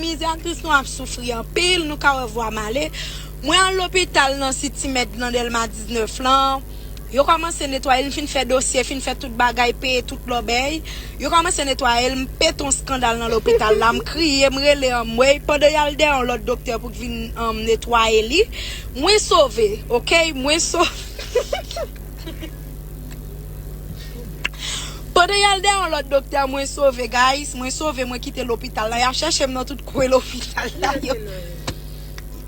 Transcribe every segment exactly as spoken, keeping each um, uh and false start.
Mizè, aktris nou ap soufri anpil, nou ka wè vwa m ale. Mwen al lopital nan City Med nan Dèlma diznèf lan. Yo kòmanse netwaye l, m fin fè dosye, fin fè tout bagay, peye tout lòbèy. Yo kòmanse netwaye l, m pete yon eskandal nan lopital la, m kriye, m rele anmwey. Pandan y al dèyè yon lòt doktè pou k vin, um, netwaye li, mwen sove, oke? Mwen sove. Pandan y al dèyè yon lòt doktè, mwen sove, guys. Mwen sove, mwen kite lopital la. Y ap chèche m nan tout kwen lopital la. Yo.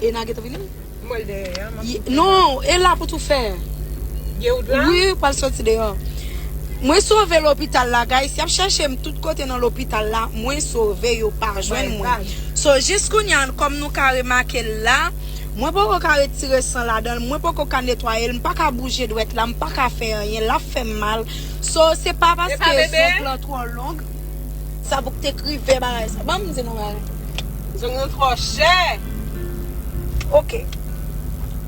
E n a gentan vini? Mwen dèyè a, m ap Ye- tou fè. Non, e la pou tou fè. Gen wout la? Wi, pral soti deyò. Mwen sove lopital la, guys. Y ap chèche m tout kote nan lopital la. Mwen sove, yo pa jwenn mwen. So, jis kounye a, kòm nou ka remake l la, mwen poko ka retire san ladan l, mwen poko ka netwaye l, m pa ka bouje dwèt la, m pa ka fè anyen, l ap fè m mal. So, se pa paske zong lan twò long, sa pou k te k rive bagay sa. Ban m di nou bagay. Zong yo twò chè. Oke.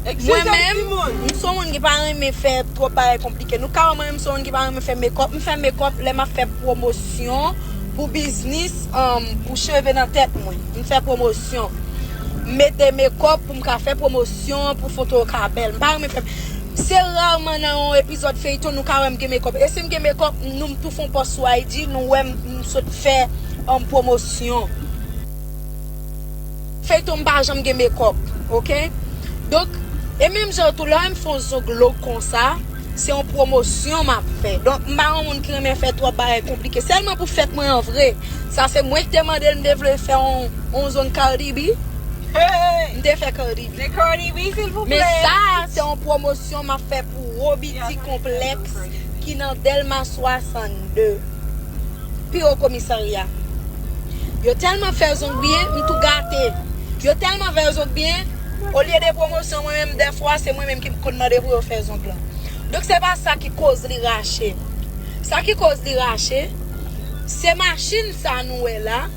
Mwen menm, m se yon moun ki pa renmen fè twòp bagay konplike. Nou ka wè mwen menm, m se yon moun ki pa renmen fè mekòp. M fè mekòp lè m ap fè pwomosyon pou biznis, um, pou cheve nan tèt mwen. M fè pwomosyon. M mete mekòp pou m ka fè pwomosyon, pou foto yo ka bèl. M pa renmen fè. Se raman nan yon epizòd feyton nou ka wè m gen mekòp. E si m gen mekòp, nou m tou fè yon pòs sou I G, nou wè m, m sot fè, um, pwomosyon. Feyton m pa janm gen mekòp, oke? Donk, e menm jan tou, lè m fè yon zong long konsa, se yon pwomosyon m ap fè. Donk, m pa yon moun ki renmen fè twòp bagay konplike. Sèlman pou fèt mwen an vre, sa se mwen ki te mande l, m te vle fè yon, yon zong Cardi B. M te fè Cardi B. Men Cardi B, silvouplè. Men sa a, se yon pwomosyon m ap fè pou Robiti Konplèks ki nan Dèlma swasannde. Pi wo komisarya. Yo tèlman fè zong byen, m tou gate. Yo tèlman fè zong byen, olye de pwomosyon, mwen menm, dèfwa, se mwen menm ki konn mande pou yo fè zong lan. Donk, se pa sa ki koz li rache. Sa ki koz li rache, se machin sa nou wè la.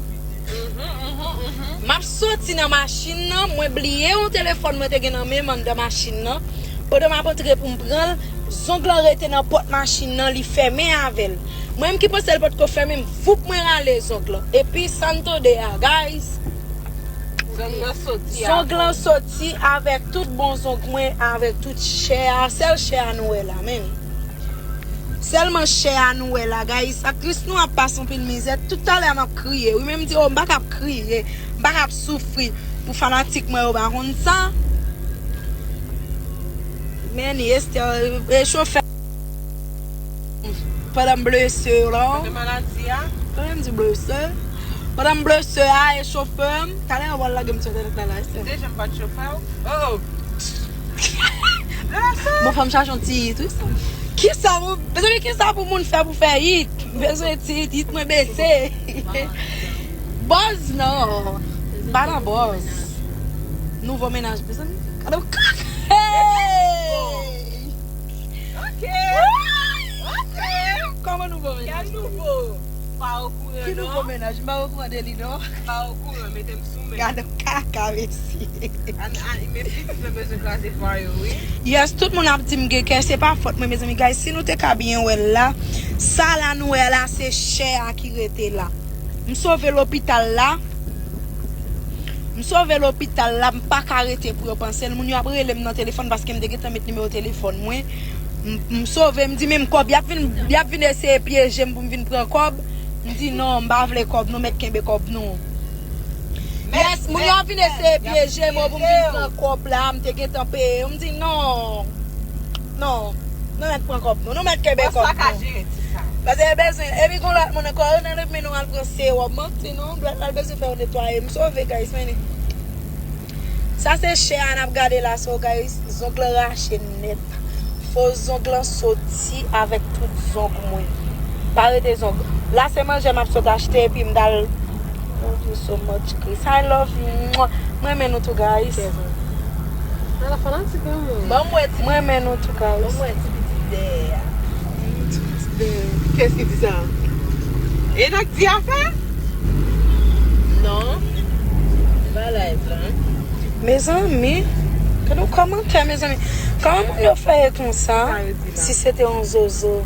M ap soti nan machin nan, mwen bliye yon telefòn mwen te gen nan men m anndan machin nan. Pandan m ap antre pou m pran l, zong lan rete nan pòt machin nan, li fèmen avè l. Mwen menm ki panse l potko fèmen, m voup mwen rale zong lan. Epi sa n tande a, guys. Zong lan soti. Zong lan soti avèk tout bon zong mwen, avèk tout chè a. Sèl chè a nou wè la, men. Sèlman chè a nou wè la, guys. Aktris nou ap pase anpil mizè. Tout talè a m ap kriye. Wi, men m di, oh, m pa kab kriye. M pa kab soufri. Pou fanatik mwen yo pa konn sa. Men, Esther, e chofè. Pandan m blese la. Pandan maladi a? Pandan m di blese. Pandan m blese a, e chofè m. Talè a, w al lage m sou entènèt la, la, Esther. Deja m pa t chofè w. Oh! Bon, fò m chache yon ti hit, wi, sa. Kisa pou, mezanmi, kisa pou moun fè pou fè hit? M bezwen ti hit, hit mwen bese. Buzz, non. M pa nan buzz. Nouvo mennaj, mezanmi. Gade yon kaka. Hey! Ok. Ok. Kòman nouvo mennaj? Ki nouvo? Pa okouran, non. Ki nouvo mennaj? M pa okouran de li, non. Pa okouran, mete m sou men. Gade yon kaka, mesye. An, an, men pitit mwen bezwen kraze fwa yo, wi. Yes, tout moun ap di m gen kè, se pa fòt mwen, mezanmi. Guys, si nou te ka byen wè l la, sa la nou wè la, se chè a ki rete la. M sove lopital la. M sove lopital la, m pa ka rete pou yo panse l. Moun yo ap rele m nan telefòn paske m te gentan met nimewo telefòn mwen. M, m sove, m di menm kòb, y ap vin, y ap vin eseye pyeje m pou m vin pran kòb. M di non, m pa vle kòb, nou mèt kenbe kòb nou. Yes, moun yo ap vin eseye pyeje m pou m vin pran kòb la, m te gentan peye yo. M di non. Non. Nou mèt pran kòb nou. Nou mèt kenbe kòb nou. Paske yo bezwen. Epi gon lòt moun ankò, yo nan men nou al pran sewòm. Manti non, dwèt la bezwen fè yo netwaye. M sove, guys, men. Sa se chè a n ap gade la, so, guys, zong lan rache nèt. Fo zong lan soti avèk tout zong mwen. Pa rete zong. La se manje m ap sot achte epi m t al. Love you so much, Chris. I love you. Mwah. M renmen nou tou, guys. Ala fanatik, wi, mwen. Ban m wè ti. M renmen nou tou, guys. Ban m wè ti pitit dèyè a. Kès ki di sa? E n ak di afè? Non. M pa live la. Mezanmi, gade yon kòmantè, mezanmi. Kòman moun yo fè ye konsa? Sa yo di la. Si se te yon zozo.